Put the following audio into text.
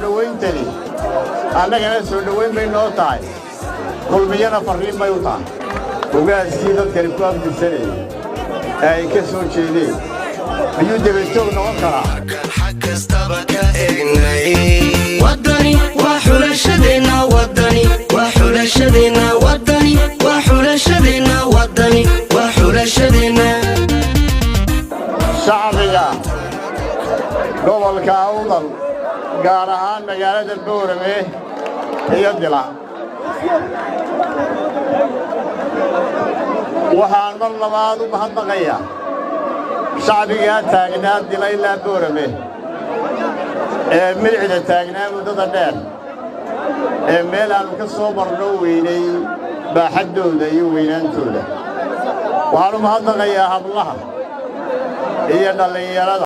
Dhowayntani annagana soo dhowayn bay noo tahay, Kulmiyana farriin bay u tahay. Ugaaskii dadkani ku abtirsanayay ee ay ka soo jeedeen miyuu debatoog noqon karaa? Wadani waa xulashadeenna, Wadani waa xulashadeenna, Wadani waa xulashadeenna, Wadani waa xulashadeenna. Shacbiga gobolka Awdal, gaar ahaan magaalada Boorame iyo Dila, waxaan mar labaad u mahadnaqayaa shacbigaa taagnaa Dila ilaa Boorame ee milicda taagnaa muddada dheer ee meel aannu ka soo marno weynay baaxaddooda iyo weynaantooda. Waxaan u mahadnaqayaa hablaha iyo dhallinyarada.